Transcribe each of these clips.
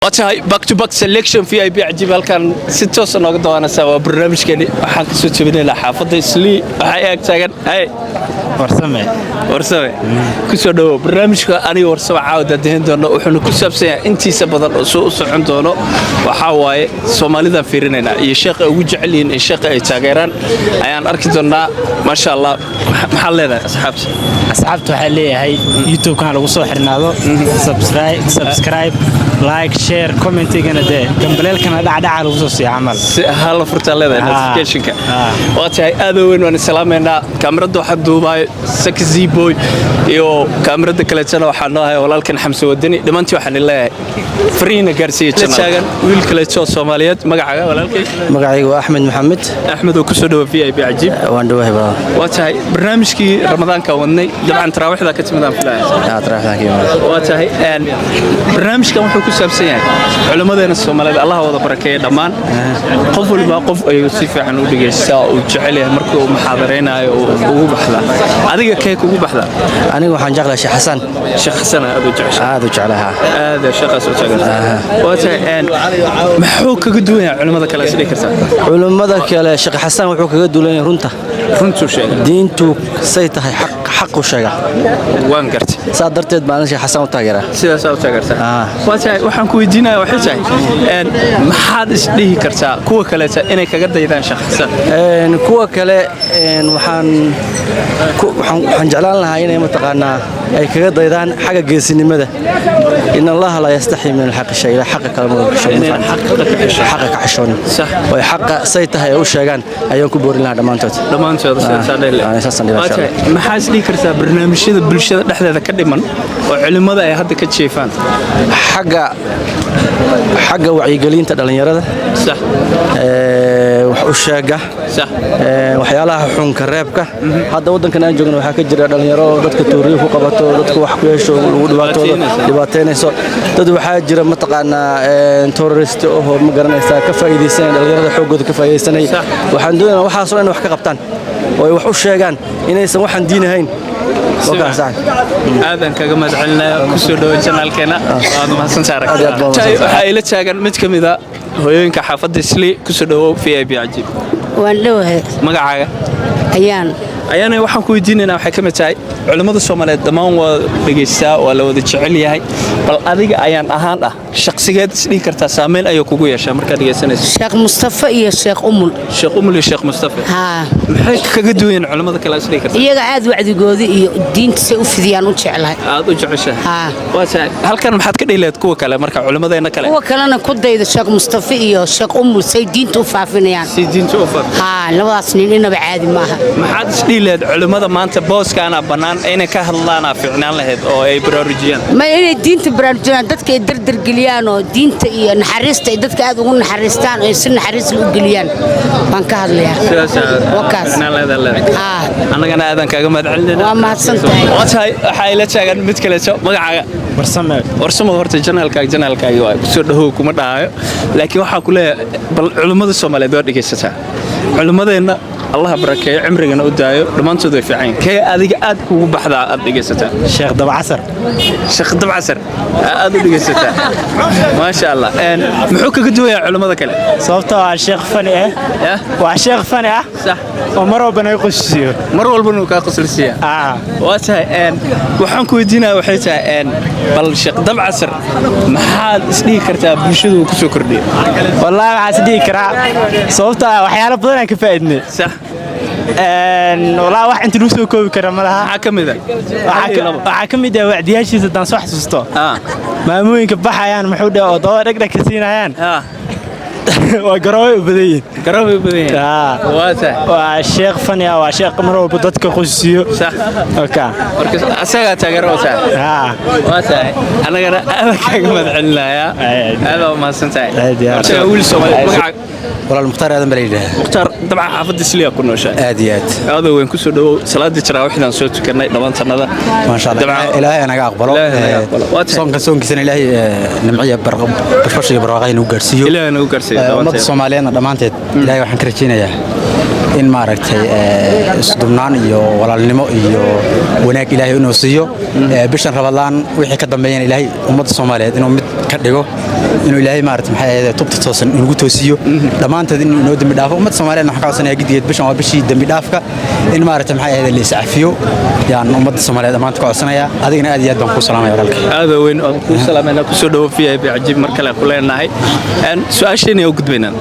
Waa tahay, back to back selection VIP cajiib halkan si toosa nooga daawanaysaa. Waa barnaamijkeeni. Waxaan kasoo jebinaynaa xaafadda Islii. Waxaa ag taagan hay. Warsame. Warsame, kusoo dhawow barnaamijka. Aniga Warsame caawa daadahin doono, wuxuuna ku saabsan yahay intiisa badan oo soo u socon doono waxaa waaye Soomaalidaan fiirinaynaa iyo sheekha ay ugu jecel yihiin iyo sheekha ay taageeraan ayaan arki doonnaa, maasha Allah. Maxaad leedahay asxaabta? Asxaabta waxaa leeyahay, YouTube-kan lagu soo xirnaado, subscribe, like, share, commentigana dee gambaleelkana dhacdhaca lagu soo siiya camal. Si hala furtaa leedahay notificationka. Waa tahay, aad u weyn waan islaamaynaa. Kaamirada waxaa duubaayo Sakzi Boy iyo kaamirada kaleetana waxaa noo haya walaalkan Xamse Wadani. Dhammaantii waxaan leeyahay fariina gaarsiiya. Taagan wiil kaleeto oo Soomaaliyeed. Magacaaga, walaalkay? Magacaygu waa Axmed Maxamed. Axmed oo kusoo dhawa VIP cajiib. Waan dhawahay badan. Waa tahay, barnaamijkii Ramadaanka wadnay, dabcan taraawiixda ka timid aan filaya. Waa tahay, barnaamijkan wuxuu ku saabsan yahay culimmadeena Soomaaliyeed, Allah wada barakeeya dhammaan. Qof walba qof ayuu si fiican u dhegaystaa, uu jecel yahay markii uu muxaadaraynayo uu ugu baxdaa. Adiga kee kugu baxdaa? Aniga waxaan jeclahay Sheekh Xasan. Sheekh Xasan aad u jeceshahay? Aad u jeclahay. Aad sheekhaas u taagan. Waa tahay, muxuu kaga duwan yahay culimmada kale is dhihi kartaa? Culimmada kale Sheekh Xasan wuxuu kaga duwan yahay runta. Runtuu sheegay. Diintu say tahay xaq u sheega. Waan gartay. Saa darteed baan Sheekh Xasan u taageeraa. Sidaasaa u taageertaa. Waa tahay, waxaan ku weydiinaya waxay tahay, maxaad isdhihi kartaa kuwa kaleeta inay kaga daydaan Sheekh Xasan? Kuwa kale waxaan jeclaan lahaa inay mataqaanaa ay kaga daydaan xagga geesinimada. In Allaha laa yastaxyi min alxaqi shay, ila xaqa kale xaqa ka xishoonin oy xaqa say tahay ay u sheegaan ayaan ku boorin lahaa dhammaantood. Dhammaantood. Saasaan dhihi lahaa, insha Allah. Maxaa isdhihi kartaa barnaamijyada bulshada dhexdeeda ka dhiman oo culimmada ay hadda ka jeefaan? Xagga wacyigelinta dhallinyarada, wax u sheega, waxyaalaha xunka reebka. Hadda waddankan aan joogno waxaa ka jira dhallinyaro dadka tuuriyo ku qabato, dadka wax ku yeesho, lagu dhibaatoodo, dhibaataynayso dad. Waxaa jira mataqaanaa terrorist oo ma garanaysaa ka faa'iidaysanaya dhallinyarada, xooggooda ka faa'iidaysanay. Waxaan doonaynaa waxaasoo dhan wax ka qabtaan oo ay wax u sheegaan inaysan waxaan diin ahayn. Aadan kaga mahad celinaya. Kusoo dhawo channelkeena, waad mahadsantahay. Waxaa ila taagan mid ka mid a hooyooyinka xaafadda Islii. Kusoo dhawow VIP cajiib. Waan dhowahay. Magacaaga? Ayaan. Ayaana, waxaan ku weydiinaynaa waxay ka mid tahay culimmada Soomaaliyeed dhammaan waa dhegaystaa, waa la wada jecel yahay. Bal adiga ayaan ahaan ah shaqsigeed isdhihi kartaa saameyn ayuu kugu yeeshaa markaad dhegaysanayso? Sheekh Mustafa iyo Sheekh Umul. Sheekh Umul iyo Sheekh Mustafa. Haa. Maxay kaga duwan yihiin culimmada kale isdhihi kartaa? Iyaga aad wacdigooda iyo diinta say u fidiyaan u jeclahay. Aad u jeceshahay. Haa. Waa tahay, halkan maxaad ka dhihi lahayd kuwa kale marka, culimmadeena kale? Kuwa kalena ku dayda Sheekh Mustafa iyo Sheekh Umul say diinta u faafinayaan. Si diinta u faafin. Haa, labadaas nin inaba caadi maaha. Maxaad isdhihi lahayd culimmada maanta booskaana bannaan inay ka hadlaanaa fiicnaan lahayd oo ay baraarujiyaan? Ma inay diinta baraarujiyaan, dadka ay dardargeliyaan oo diinta iyo naxariista ay dadka aad ugu naxariistaan oo ay si naxariis u geliyaan baan ka hadlayaa. Wakaas. Haa. Annagana aadan kaaga mahad celinayna. Waa mahadsantahay. Waa tahay, waxaa ila taagan mid kaleeto. Magacaaga? Warsame. Warsamo, horta channelkaaga waa kusoo dhahow kuma dhahayo, laakiin waxaa ku leeyahay bal culimmada Soomaaliyeed waa dhegaysataa. Culimmadeenna Allah barakeeyo, cimrigana u daayo, dhammaantood way fiican yihiin. Kee adiga aad kugu baxdaa aad dhegaysataa? Sheekh Dabcasar. Sheekh Dabcasar aad u dhegaysataa, maasha Allah. Muxuu kaga duwan yahay culimmada kale? Sababtoo ah sheekh fani ah. Waa sheekh fani ah oo mar walba naga qosisiyo. Mar walbana uu kaa qoslisiiya. Waa tahay, waxaan ku weydiinaya waxay tahay, bal Sheekh Dabcasar maxaad isdhihi kartaa bulshadu uu ku soo kordhiyo? Wallaahi waxaan is dhihi karaa, sababtoo ah waxyaalo badan aan ka faa'iidnay. Wallaahi wax inta lagu soo koobi kara ma laha. Maxaa ka mid ah? Waxaa ka mid ah wacdiyaashiisa haddaan soo xasuusto, maamooyinka baxayaan muxuu dheh oo daba dhegdheg ka siinayaan, waa garoobay u badan yihiin. Garoobay u badan yihiin. Waa tahay. Waa sheekh fani ah, waa sheekh mar walba dadka qosisiyo. Okay. Marka asagaa taageero u tahay. Waa tahay, annagana aad kaaga mahad celinayaa, aad baa umahadsan tahay. Horta wiil Soomaali, magaca? Walaal, Mukhtaar Aadan baa la yidhaahaa. Mukhtaar, dabcan xaafadda Isliya ku nooshahay. Aad iyo aad. Aadoo weyn, kusoo dhawow. Salaadii taraawiixdaan soo tukannay dhammaantannada. Maasha Allah, Ilaahay anaga aqbalo. Ilaahay naga aqbalo. Waa tahay. Soonka soonkiisana Ilaahay nimciya bashbash iyo barwaaqo inagu gaarsiiyo. Ilaahay nagu gaarsiiyo Ummadda dhammaanteed. Soomaaliyeedna dhammaanteed Ilaahay waxaan ka rajaynayaa In maaragtay isdubnaan iyo walaalnimo iyo wanaag Ilaahay inuu siiyo. Bishan Ramadaan wixii ka dambeeyana Ilaahay ummadda Soomaaliyeed inuu mid ka dhigo, inuu Ilaahay maaragtay maxay ahayd tubta toosan inuu toosiyo dhammaanteed, inuu inoo dembi dhaafo. Ummadda Soomaaliyeed waxaan ka codsanayaa gidigeed, bishan waa bishii dembi dhaafka, in maaragtay maxay ahayd la iscafiyo yaan ummadda Soomaaliyeed dhammaantood ka codsanayaa. Adigana aad iyo aad baan kuu salaamaya, walaalkay. Aad weyn oo kuu salaamayna. Kusoo dhawo VIP Cajiib mar kale ku leenahay. Su-aasheena u gudbaynaa.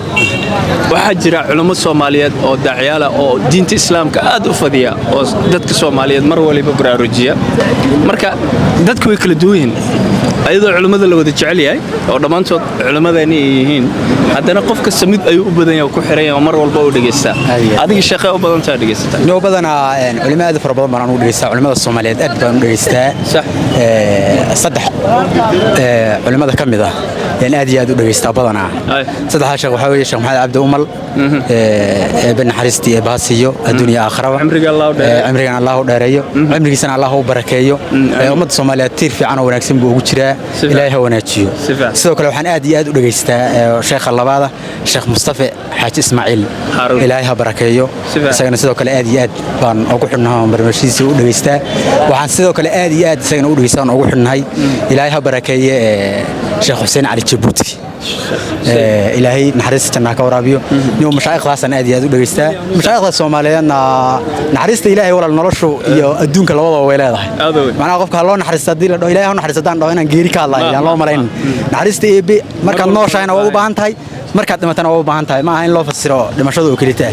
Waxaa jira culummo Soomaaliyeed oo daaciyaala oo diinta Islaamka aad u fadiya oo dadka Soomaaliyeed mar waliba baraarujiya. Marka dadku way kala duwan yihiin. Ayadoo culimmada la wada jecel yahay oo dhammaantood culimmadani ay yihiin, haddana qof kasta mid ayuu u badan yahay oo ku xiran yahay oo mar walba u dhegaystaa. Adiga sheeqee u badan taa dhegaysataa? Inoo badanaa culimo aad u fara badan baan u dhegaystaa. Culimada Soomaaliyeed aad baan u dhegaystaa. Saddex culimada ka mid ah yaan aad iyo aad u dhegaystaa badanaa. Saddexdaa sheekh waxaa weeye Sheekh Maxamed Cabdi Umal, Eebbe naxariistii Eebbe ha siiyo adduun iyo aakhiraba, cimrigana Allah u dheereeyo, cimrigiisana Allah u barakeeyo. Ummadda Soomaaliyeed tiir fiican oo wanaagsan buu ugu jiraa, Ilaahay ha wanaajiyo. Sidoo kale waxaan aad iyo aad u dhegaystaa sheekha labaada, Sheekh Mustafa Xaaji Ismaaciil, Ilaahay ha barakeeyo isagana. Sidoo kale aad iyo aad baan ugu xidhnahay oo barnaamijkiisa u dhegaystaa. Waxaan sidoo kale aad iyo aad isagana u dhegaystaa oon ugu xidhnahay, Ilaahay ha barakeeye, Sheekh Xuseen Cali Jabuuti, Ilaahay naxariista jannaa ka waraabiyo. Niyo mashaa'ikhdaasaan aad iyo aad u dhegaystaa. Mashaa'ikhda Soomaaliyeedna naxariista Ilaahay, walaal, noloshu iyo adduunka labadaba way leedahay. Macnaha qofka ha loo naxariista haddii la dhaho, Ilaahay ha naxariista haddaan dhaho, inaan geeri ka hadlayo yaan loo malayn. Naxariista Eebbe markaad nooshahayna waa u baahan tahay, markaad dhimatana waa u baahan tahay. Ma aha in loo fasiro dhimashada oo kelita.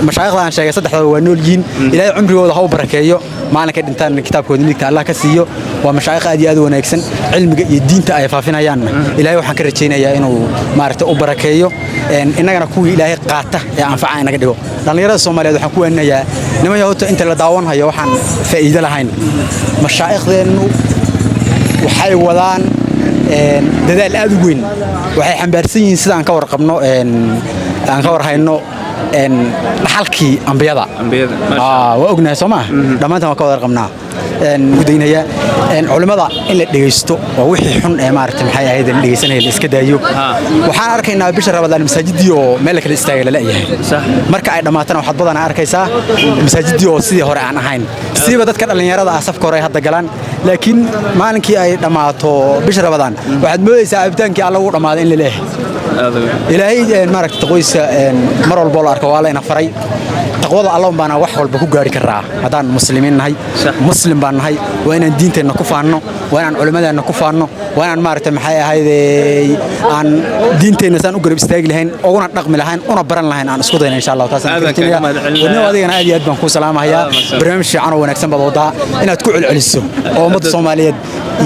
Mashaa'ikhda aan sheegay saddexdaba waa nool yihiin, Ilaahay cumrigooda ha u barakeeyo, maalinkay dhintaan kitaabkooda midigta Allah ka siiyo. Waa mashaayikh aad iyo aad u wanaagsan. Cilmiga iyo diinta ay faafinayaanna Ilaahay waxaan ka rajaynayaa inuu maaragtay u barakeeyo, innagana kuwii Ilaahay qaata ee anfaca inaga dhigo. Dhallinyarada Soomaaliyeed waxaan ku waaninayaa, niman yahoota, inta la daawanhayo waxaan faa'iido lahayn, mashaaikhdeennu waxay wadaan dadaal aad u weyn. Waxay xambaarsan yihiin, sida aan ka warqabno, aan ka warhayno, dhaxalkii ambiyada. Waa ognahay, soo maa? Dhammaantaan waan ka wada qabnaa. Gudaynaya culimmada in la dhegaysto waa wixii xun ee maaragtay maxay ahayd la dhegaysanaya la iska daayo. Waxaan arkaynaa bisha Ramadaan masaajidii oo meel la kala istaagay la leeyahay. Marka ay dhammaatana waxaad badanaa arkaysaa masaajidii oo sidii hore aan ahayn. Siiba dadka dhallinyarada ah safka hore ay hadda galaan, laakiin maalinkii ay dhammaato bisha Ramadaan waxaad moodaysaa cabitaankii Alla ugu dhammaaday in la leeyahay. Ilaahay maaragtay taqwadiisa mar walbo la arko waa la ina faray. Taqwada Alla baana wax walba ku gaari karaa. Haddaan muslimiin nahay, muslim baan nahay, waa inaan diinteenna ku faanno, waa inaan culimmadeenna ku faanno, waa inaan maaragtay maxay ahayd aan diinteenna saan u garab istaagi lahayn, uguna dhaqmi lahayn, una baran lahayn aan isku dayna, insha Allah. Taasaan wadno. Adigana aad iyo aad baan kuu salaamahayaa. Barnaamij fiican oo wanaagsan baad wadaa. Inaad ku celceliso oo ummadda Soomaaliyeed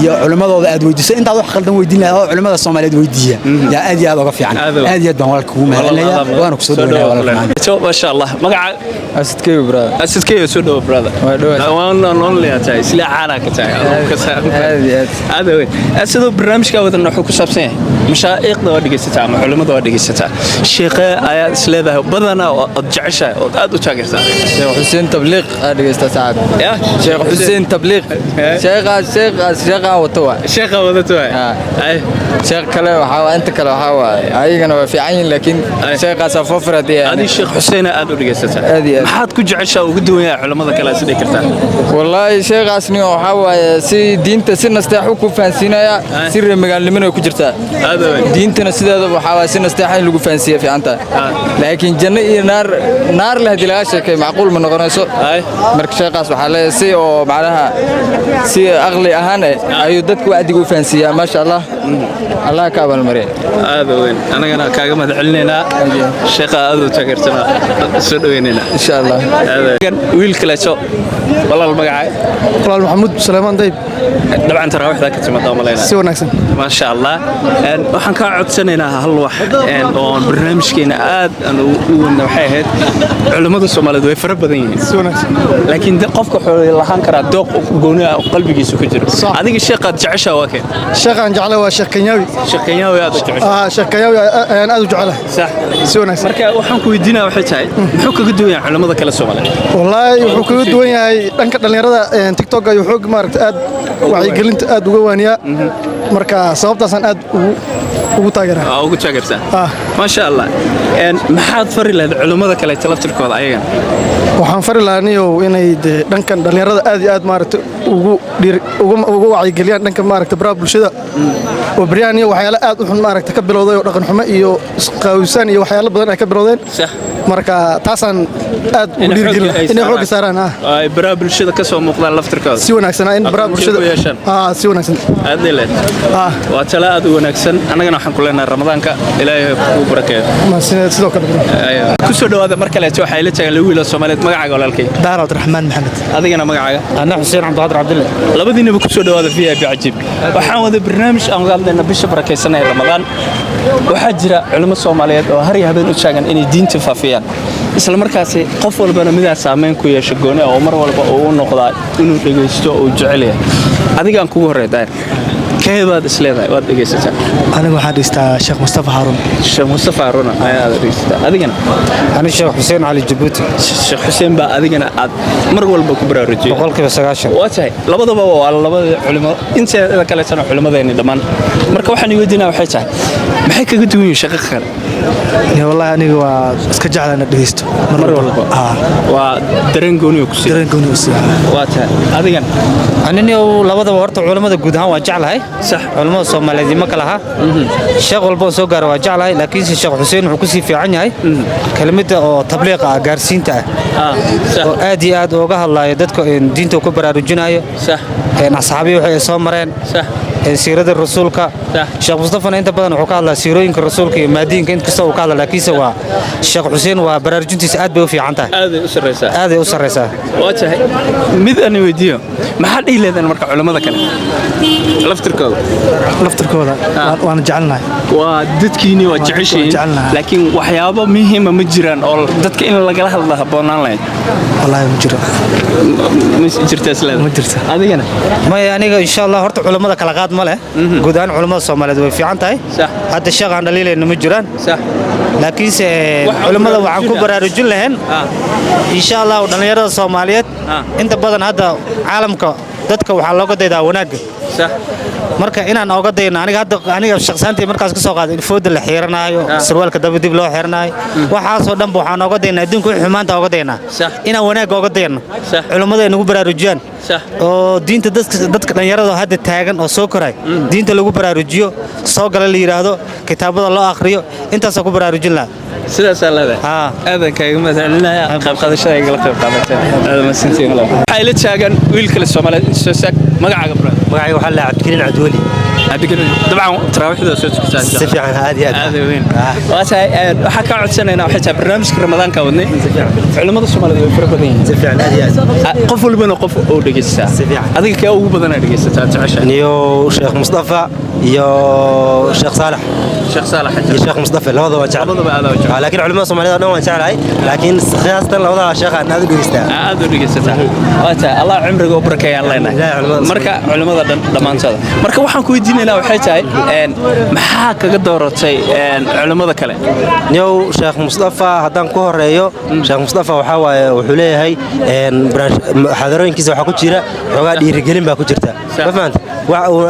iyo culimmadooda aad weydiiso intaad wax qaldan weydiin lahayd oo culimmada Soomaaliyeed weydiiya yaa aad iyo aad uga fiican. Aad iyo aad baan walaalka kugu mahadcelinayaa, waana ku soo dhaweynaya walaalka. Masha Allah. Magaca? Asadkeyo, brother. Asadkeyo, soo dhawo, brother. Waa dhawaad. Waan only tahay isla caana ka tahay. Aad iyo aad. Aad weyn. Asadoo, barnaamijka wadan wuxuu ku saabsan yahay mashaa'iqda waa dhegaysataa ama culimmada waa dhegaysataa. Sheekhe ayaad isleedahay badanaa oo aad jeceshahay oo aad u taageertaa? Sheekh Xuseen Tabliiq aad dhegaysta saacad. Ya? Sheekh Xuseen Tabliiq. Sheekhaas sheekhaan wato waa. Sheekha wadato waa. Ay. Sheekh kale waxaa waa inta kale waxaa waa ayagana waa fiican yihiin, laakiin sheekhaas foofar hadii. Adi Sheekh Xuseen aad u dhegaysataa. Aad iyo aad. Maxaad ku jeceshahay ugu duwan yahay culimmada kale is dhigi kartaa? Wallaahi sheekhaasni waxaa waaye si diinta si nasteexo ku fahansiinaya, si reer magaalnimona ku jirtaa. Diintana sideeda waxaa waaye si nasteexa in lagu fahansiiya fiican tahay, laakiin janno iyo naar, naar leh haddii laga sheekay macquul ma noqonayso. Marka sheekhaas waxaa leeyahay si oo macnaha si aqli ahaan eh ayuu dadka wacdiga u fahansiiyaa. Maasha Allah, Allah ka abaalmariya. Aad weyn, anagana kaaga mahad celinaynaa. Sheekha aad u taageertana soo dhaweynaynaa. Insha Allah. Wiil kaleeto, walaal, magacay? Walaal, Maxamuud Suleymaan Dayb. Dabcan taraawiixda ka timaada malaynaa. Si wanaagsan. Maasha Allah. Waxaan kaa codsanaynaa hal wax oo barnaamijkeena aad aan u wadna. Waxay ahayd culimmada Soomaaliyeed way fara badan yihiin. Si wanaagsan. Laakiin qofka wuxuu lahaan karaa dooq gooni ah oo qalbigiisa ku jiro. Adiga sheekhaad jeceshaa waa keen? Sheekhaan jeclay waa Sheekh Kenyaawi. Sheekh Kenyaawi aad u jeceshaa? Ah, Sheekh Kenyaawi ayaan aad u jecelahay. Sax. Si wanaagsan. Marka waxaan ku weydiinaya waxay tahay, muxuu kaga duwan yahay culimmada kale Soomaaliyeed? Wallaahi wuxuu kaga duwan yahay dhanka dhallinyarada TikTok ayuu xoog maaragtay aad wacyigelinta aad uga waaniyaa. Marka sababtaasaan aad ugu taageeraa. Waa ugu taageertaa, maasha Allah. Maxaad fari lahayd culimmada kale laftirkooda ayagan? Waxaan fari lahaa niyow inay dee dhankan dhallinyarada aad iyo aad maaragta ugu ugu wacyigeliyaan dhanka maaragta baraha bulshada oo baryahan iyo waxyaalo aad u xun maaragta ka bilowday oo dhaqan xumo iyo isqaawisaan iyo waxyaalo badan ay ka bilowdeen. Marka taasaan aad ugu dhiirigelin inay xoogga saaraan. Ay baraha bulshada ka soo muuqdaan laftirkooda. Si wanaagsan in baraha bulshada si wanaagsan. Aad leed, waa talo aad u wanaagsan. Annagana waxaan ku leenahay Ramadaanka Ilaahay kuu barakeeyo. Sidoo kale. Ku soo dhawaada mar kaleeto. Waxaa ila taagan laba wiil oo Soomaaliyeed. Magacaaga, walaalkay? Daar Cabdiraxmaan Maxamed. Adigana magacaaga? Ana Xuseen Cabdiqaadir Cabdille. Labadiinaba ku soo dhawaada VIP Cajiib. Waxaan wada barnaamij aan uga hadlayna bisha barakaysan ee Ramadaan. Waxaa jira culimo Soomaaliyeed oo har iyo habeen u taagan inay diinta faafiyaan, isla markaasi qof walbana midaa saameyn ku yeesha gooni oo mar walba uu u noqdaa inuu dhegaysto oo jecel yahay. Adigaan kugu horreeya, Daahir, kee baad is leedahay waad dhegaysataa? Aniga waxaan dhegeystaa Sheekh Mustafa Haruun. Sheekh Mustafa Haruun ayaad dhegaysataa. Adigana? Ani Sheekh Xuseen Cali Jabuuti. Sheekh Xuseen baa adigana aad mar walba ku baraarujiyo. 90%. Waa tahay, labadaba waa labada culimo, inteeda kaleetana culimadeeni dhammaan. Marka waxaan weydiinaa waxay tahay, maxay kaga duwan yihiin shaqo kale? Wallahi aniga waa iska jeclaa inaad dhegeysto. Mar walba waa dareen gooni ku siiya. Dareen gooni ku siiya. Waa tahay. Adigan? Anini labadaba horta culimada guud ahaan waa jeclahay. Culimada Soomaaliyeed ma kala aha, sheekh walba oo soo gaara waa jeclahay, laakiinse Sheekh Xuseen wuxuu kusii fiican yahay kelimada oo tabliiqa ah, gaarsiinta ah, oo aad iyo aad uga hadlayo dadka, diinta ku baraarujinayo, asxaabiyi waxay soo mareen, siirada rasuulka. Sheekh Mustafana inta badan wuxuu ka hadlaa siirooyinka rasuulka iyo maadiinka, inkasta uu ka hadla, laakiinse waa Sheekh Xuseen waa baraarujintiisa aad bay u fiican tahay. Aaday u sarreysaa. Aaday u sarreysaa. Waa tahay. Mid aan weydiiyo, maxaa dhihi leedeen marka culimmada kale laftirkooda? Laftirkooda waana jecelnahay. Waa dadkiini, waa jeceshihiin, laakiin waxyaabo muhiima ma jiraan oo dadka in lagala hadla habboonaan lahayd? Wallaahi ma jiro. Ma jirta isleeda? Ma jirta. Adigana? Maya, aniga insha Allah horta culimmada kala qaad ma leh. Guud ahaan culimmada Soomaaliyeed way fiican tahay. Hadda sheekh aan dhaliilayna ma jiraan, laakiinse culimmada waxaan ku baraarujin lahayn insha Allah dhallinyarada Soomaaliyeed. Inta badan hadda caalamka dadka waxaa looga daydaa wanaagga, marka inaan oga dayno. Aniga hadda aniga shakhsiyaantii markaas ka soo qaaday in fooda la xiiranaayo, sarwaalka daba dib loo xiiranaayo, waxaasoo dhanba waxaan oga daynaa adduunka wixii xumaanta oga daynaa, inaan wanaagga oga dayno, culimmada ay nagu baraarujiyaan oo diinta dadka dhallinyarada oo hadda taagan oo soo koray diinta lagu baraarujiyo, soo gala la yidhaahdo, kitaabada loo akhriyo. Intaasoo ku baraarujin lahaa. Sidaasaa leedahay. Aadan kaaga mahadcelinaya qayb qaadashada igala qayb qaadatay. Aad mahadsantihiin. Waxaa ila taagan wiil kale Soomaaliyeed. Soo saag magacaaga, bro. Magacayga waxaa la Cabdikariin Cabdiweli. Cabdikariin, dabcan taraawiixda soo tukataa? Si fiican, aad iyo aad. Aad weyn. Waa tahay. Waxaa kaa codsanaynaa waxay tahay, barnaamijka Ramadaanka wadnay, culimmada Soomaaliyeed way fara badan yihiin. Si fiican, aad iyo aad. Qof walbana qof oo dhegeystaa. Si fiican. Adiga kee ugu badan dhegeysataa, jeceshahay? Niyo Sheekh Mustafa iyo Sheekh Saalax. Sheekh Saalax iyo Sheekh Mustafa labadaba waan jeclahay. Labadaba aad u jecel. Laakiin culimada Soomaaliyeed oo dhan waan jeclahay, laakiin khaasatan labada sheekh aan aad u dhegeystaa. Aad u dhegeysataa. Waa tahay, Allah cimriga u barakeeyaan leenahay marka culimada dhan dhammaantooda. Marka waxaan ku weydiinaynaa waxay tahay, maxaa kaga dooratay culimada kale? Niyow Sheekh Mustafa haddaan ku horeeyo, Sheekh Mustafa waxaa waaye wuxuu leeyahay muxaadarooyinkiisa waxaa ku jira xoogaa dhiirigelin baa ku jirta, ma fahanta?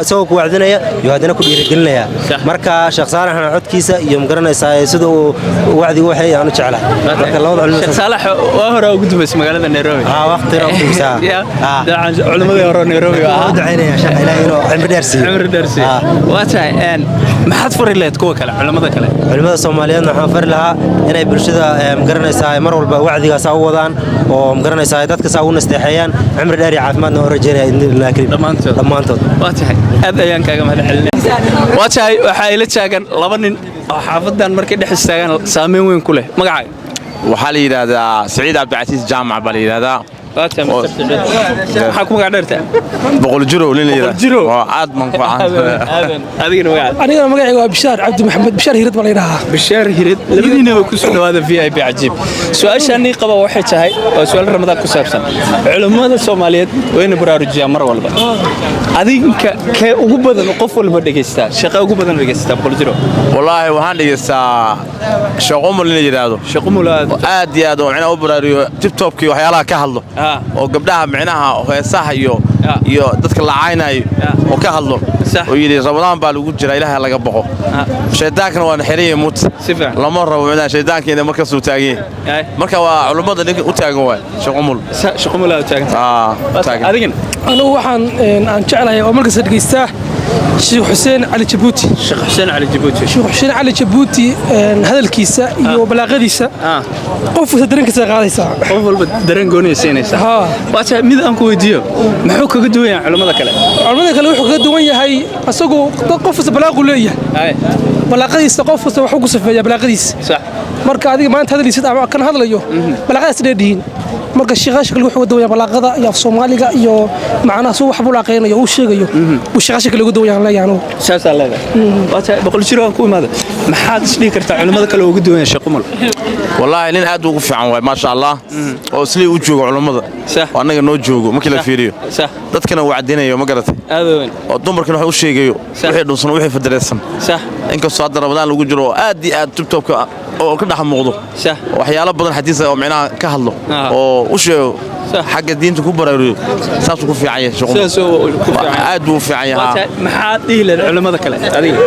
Isagoo ku wacdinaya iyo haddana ku dhiirigelinaya. Marka Sheekh Saalaxna codkiisa iyo magaranaysaa sida uu wacdigu waxay aan u jeclahay. Marka labada culimo. Sheekh Saalax waa hore ugu dambeysay magaalada Nairobi. Waqti hore ugu dambeysay. Dabcan culimadii hore Nairobi ahaa. U ducaynaya Sheekh Ilaahay inuu cimri dheer siiyo. Cimri dheer siiyo. Waa tahay. Maxaad fari lahayd kuwa kale, culimada kale? Culimada Soomaaliyeedna waxaan fari lahaa inay bulshada magaranaysaa mar walba wacdigaas u wadaan oo magaranaysaa dadka saa ugu nasteexeeyaan. Cimri dheer iyo caafimaadna oo rajeynaya idin kariim dhammaantood. Dhammaantood. Waa tahay, aad ayaan kaaga mahad celinaya. Waa tahay, waxaa ila taagan laba nin oo xaafadan markay dhex istaagaan saameyn weyn ku leh. Magacaaga? Waxaa la yidhaahdaa Saciid Cabdicasiis Jaamac baa la yidhaahdaa. Maxaa ku magac dheertaa? Boqol Jirow nin la yidhaahdo. Waa aad man ku Adigana magaca? Anigana magacayga waa Bishaar Cabdi Maxamed, Bishaar Hirid baa la yidhahaa. Bishaar Hirid, labadiinaba ku soo dhawaada VIP Cajiib. Su-aashaanii qaba waxay tahay, waa su-aal Ramadaan ku saabsan. Culimmada Soomaaliyeed wayna baraarujiyaan mar walba. Adinka kee ugu badan qof walba dhegaystaa, shaqa ugu badan dhegaystaa, Boqol Jiro? Wallaahi waxaan dhegaystaa Sheekh Umul nin la yidhaahdo. Sheekh Umul aad iyo aad oo micnaha u baraarujiyo, TikTokii waxyaalaha ka hadlo. Oo gabdhaha micnaha heesaha iyo dadka lacaynayo oo ka hadlo oo yidhi Ramadaan baa lagu jira, Ilaahay laga boqo, shaydaankana waa xiriyay mut lama rabo micnaha shaydaanka inay markaasuu taagan yahay. Marka waa culummada ninka u taagan waay Sheekh Umul. Sheekh Umul u taagan. Taagan. Adigana? Anigu waxaan aan jeclahay oo markasta dhegaystaa Sheekh Xuseen Cali Jabuuti. Sheekh Xuseen Cali Jabuuti. Sheekh Xuseen Cali Jabuuti hadalkiisa iyo balaaqadiisa qof walba dareenkiisa qaadaysaa. Qof walba dareen gooni siinaysaa. Waa tahay. Mid aan ku weydiiyo, muxuu kaga duwan yahay culimmada kale? Culimmada kale wuxuu kaga duwan yahay asagu qof kasta balaaqu leeyahay, balaaqadiisa qof kasta waxuu ku safeeyaa balaaqadiisa. Marka adiga maanta hadlaysid ama kan hadlayo balaaqadaas dheedhihiin. Marka sheekhaasha kale wuxuu uga duwan yahay balaaqada iyo af Soomaaliga iyo macnaha suu wax buu laaqeynayo uu sheegayo uu sheekhaasha kale uga duwan yahay leeyahay anigu. Saasaa leedahay. Waa tahay. 100 jiro aan ku imaada, maxaad isdhihi kartaa culimmada kale uga duwan yahay Sheekh Umul? Wallaahi nin aad ugu fiican waay, maasha Allah, oo islii u joogo culummada oo annaga noo joogo markii la fiiriyo, dadkana uu cadinayo, ma garatay, oo dumarkana wax u sheegayo wixii dhunsan, wixii fadareedsan. Inkastoo hadda Ramadaan lagu jiro oo aad iyo aad tubtoobka oo ka dhex muuqdo waxyaalo badan xadiisa oo micnaha ka hadlo oo u sheego xagga diinta ku baraaruyo, saasuu ku fiican yahay Sheekh Umar. Aad buu u fiican yahay. Maxaad dhihi lahayd culimmada kale adiga?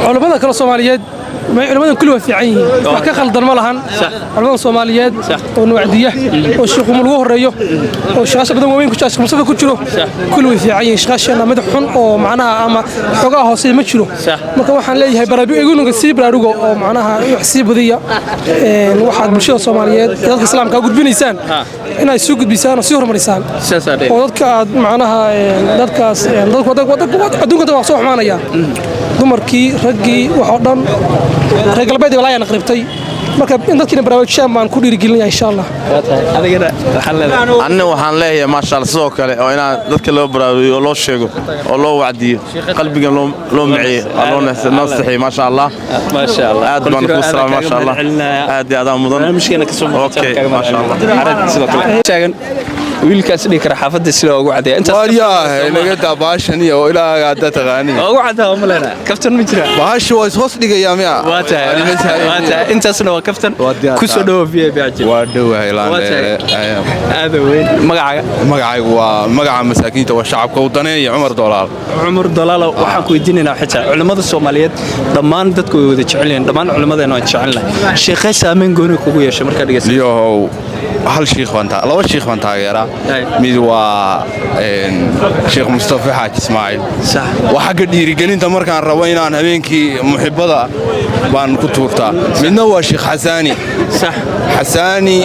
Culimmada kale Soomaaliyeed, culimmadan kulli waa fiican yihiin, wax ka khaldan ma lahan. Culimmada Soomaaliyeed oo nuwacdiya oo Sheekh Umul ugu horeeyo oo shaqaasha badan waaweyn ku jira, Sheekh Mustafa ku jiro, kulli way fiican yihiin. Shaqaasheena mid xun oo macnaha ama xogaa hoose ma jiro. Marka waxaan leeyahay igunuga sii baraarugo oo macnaha wax sii badiya waxaad bulshada Soomaaliyeed iyo dadka islaamka gudbinaysaan inaad soo gudbisaan oo sii horumarisaan oo dadka aad macnaha dadkaas dadku adduunka waa soo xumaanaya, dumarkii, raggii, wax oo dhan reer galbeed walaayaan qaribtay. Marka in dadkiina barnaamijyaan baan ku dhiirigelinaya insha Allah. Anna waxaan leeyahay maasha Allah sidoo kale oo inaan dadka loo baraarujiyo oo loo sheego oo loo wacdiyo, qalbigan loo miceeyo oo loo nastexiyo, maasha Allah. Maasha Allah. Aad baan ku salaam, maasha Allah, aad iyo aad mudan. Barnaamijkeena ka soo Okay, maasha Allah. Sidoo kale taagan wiilkaas dhihi kara xaafadda sida ugu cadeeya intaas. Waaryahay, naga daa baashan iyo ilaaga hadda taqaani. Waa ugu cadaa ma leena kaftan ma jira. Bahasha waa is hoos dhigayaa miya? Waa tahay, waa tahay. Intaasna waa kaftan. Ku soo dhawo VIP Cajiib. Waa dhowahay. Laandheere. Aad weyn. Magacaaga? Magacaygu waa magaca masaakiinta, waa shacabka u daneeya, Cumar Dolaal. Cumar Dolaal, waxaan ku weydiinaynaa xitaa culimmada Soomaaliyeed dhammaan dadku way wada jecel yihiin, dhammaan culimmadeena waan jecelnahay. Sheekhay saameyn gooni kugu yeeshay markaa dhegeysato? Liyohow, hal shiikh baan laba shiikh baan taageeraa. Mid waa Sheekh Mustafa Xaaji Ismaaciil, waa xagga dhiirigelinta markaan rabo inaan habeenkii muxibbada baan ku tuurtaa. Midna waa Sheekh Xasaani. Xasaani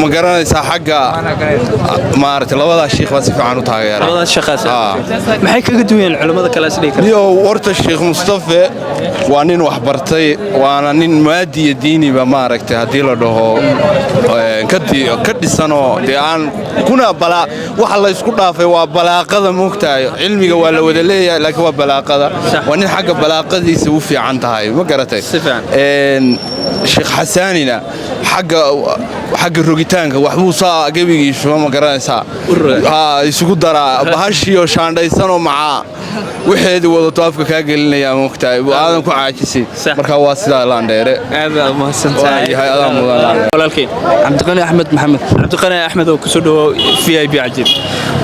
ma garanaysaa? Xagga maaragtay labadaa shiikh baan si fiican u taageeraa. Labadaas sheekhaas maxay kaga duwan yihiin culimmada kale is dhihi kartaa? Niyow, horta Sheekh Mustafe waa nin wax bartay, waana nin maadi iyo diiniba maaragtay haddii la dhaho ka dhisanoo dee aan kuna balaa waxa la isku dhaafay waa balaaqada, moogtahay, cilmiga waa la wada leeyahay laakiin waa balaaqada. Waa nin xagga balaaqadiisa u fiican tahay, ma garatay? Sheekh Xasaanina xagga rogitaanka waxbuu saa gebigiisuba, ma garanaysaa, isugu daraa bahashiioo shaandhaysanoo macaa waxeedii wadato afka kaa gelinayaa, moogtahay, aadan ku caajisin. Marka waa sidaa, laandheere. Aad aad mahadsantahay. Adaa mudan. Walaalkeen? Cabdiqani Axmed Maxamed. Cabdiqani Axmed oo kusoo dhawo VIP Cajiib.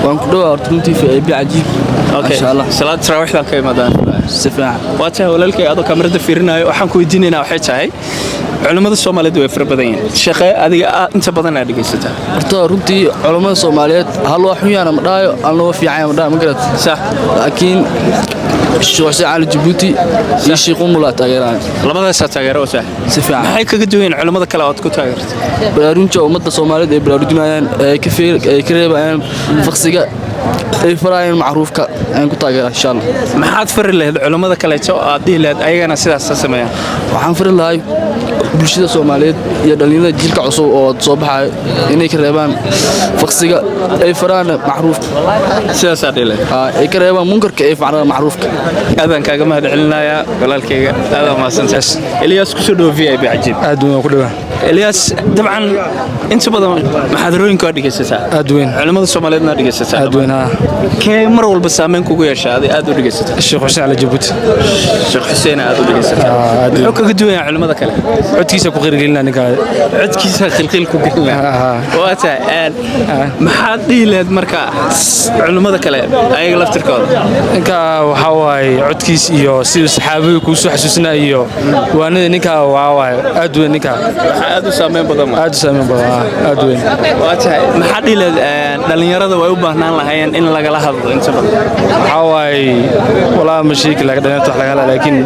Waan ku dhawaa horta runtii VIP Cajiib. Masha Allah. Salaad taraawiixda ka imaadaan. Si fiican. Waa tahay walaalkay, adoo kamarada fiirinayo waxaan ku weydiinaynaa waxay tahay culimmada Soomaaliyeed way fara badan yihiin, sheekhe adiga inta badan aad dhegaysataa? Horta runtii culammada Soomaaliyeed hal waa xun yaana ma dhahayo, halna waa fiican ma dhahayo, ma garat? Sax. Laakiin Sheekh Xuseen Cali Jabuuti iyo Sheekh Umul aa taageeraan. Labadaasaa taageero oo sax. Si fiican. Maxay kaga duwan yihiin culimmada kale ood ku taageertay? Baraarujinta ummadda Soomaaliyeed ay baraarujinayaan, ay ka feer ay ka reebayaan faqsiga, ay farayaan macruufka, ayaan ku taageeraa insha Allah. Maxaad fari lahayd culimmada kaleeto oo aad dhihi lahayd ayagana sidaas ha sameeyaan? Waxaan fari lahay bulshada Soomaaliyeed iyo dhalinyarada jiilka cusub oo soo baxaya inay ka reebaan faqsiga, ay faraan macruufka. Sidaasaa dhihi lahayd? Ay ka reebaan munkarka, ay faraan macruufka. Aadaan kaaga mahad celinayaa walaalkayga, aadaan mahadsantahay. Eliyaas, kusoo dhawo VIP Cajiib. Aad weyn, waan ku dhawaa. Eliyaas, dabcan inta badan maxaadarooyinka waa dhegaysataa? Aad weyn. Culimmada Soomaaliyeedna waa dhegaysataa? Aad weyn, haa. Kee mar walba saameyn kugu yeesha adi aad u dhegaysataa? Sheekh Xuseen Cali Jabuuti. Sheekh Xuseen aad u dhegaysataa. Muxuu kaga duwan yahay culimmada kale? Codkiisa ku qiirgelina ninka. Codkiisa khilkhil ku gelina. Waa tahay. Maxaad dhihi lahayd marka culimmada kale ayaga laftirkooda? Ninka waxaa waaye codkiis iyo siduu saxaabadu kuu soo xasuusinaa iyo waanada ninka waxaa waaye aad weyn ninka. Aad u saameyn badan. Aad u saameyn badan, aad weyn. Waa tahay. Maxaad dhihi lahayd dhalinyarada way u baahnaan lahaayeen in lagala hadlo inta badan? Waxaa waaye walaa ma sheegi laga dhalinyarta wax laga hadla, laakiin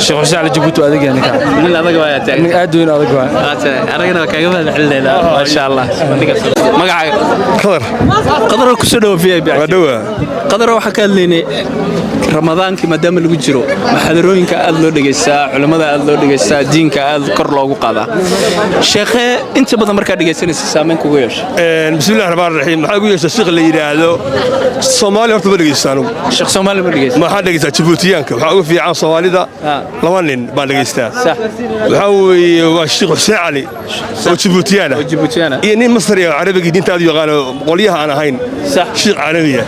Sheekh Xuseen Cali Jabuuti waa adag yahay ninka. Nin adag waa tahay. Nin aad weyn adag waa. Waa tahay. Anagana waa kaaga mahad celinaynaa. Maasha Allah. Magacaaga? Qadar. Qadar, ku soo dhawo VIP. Waa dhawaa. Qadar, waxaa ka hadlaynay Ramadaankii maadaama lagu jiro, muxaadarooyinka aad loo dhegaystaa, culimmada aad loo dhegaystaa, diinka aad kor loogu qaadaa. Sheekhee inta badan markaa dhegaysanaysa saameyn kugu yeesha? Bismillahi raxmaan raxiim. Maxaa ugu yeesha sheekh la yidhaahdo Soomaali horta ma dhegaysta anugu. Sheekh Soomaali ma dhegaysta? Maxaan dhegaystaa Jabuutiyaanka. Waxaa ugu fiican Soomaalida laba nin baan dhegaystaa. Waxaa weeye waa Sheekh Xuseen Cali oo Jabuutiyaan ah iyo nin Masri ah oo Carabiga diinta aad u yaqaan oo qolyaha aan ahayn, sheekh carabiya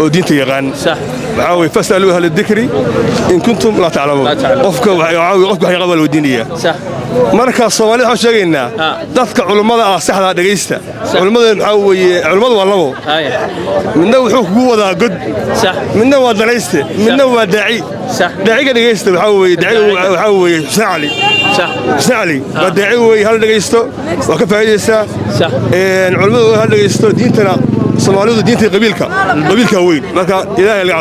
oo diinta yaqaan. Waxaa weeye fasaluu ahla dikri in kuntum laa taclamuun. Qofka waxaa weeye qofka wax yaqaan baa la weydiinayaa. Marka Soomaalida waxaan sheegaynaa dadka culummada ah saxdaa dhegaysta. Culummada maxaa weeye? Culummadu waa labo. Midna wuxuu kugu wadaa god, midna waa danayste, midna waa daaci. Daaciga dhegaysta. Waxaa weeye daaciga waxaa weeye Xuseen Cali. Xuseen Cali waa daaci weeye, hal dhegaysto, waa ka faa'iidaysaa. Culummadu hal dhegaysto. Diintana Soomaalidu diinta qabiilka, qabiilka weyn. Marka Ilaahay laga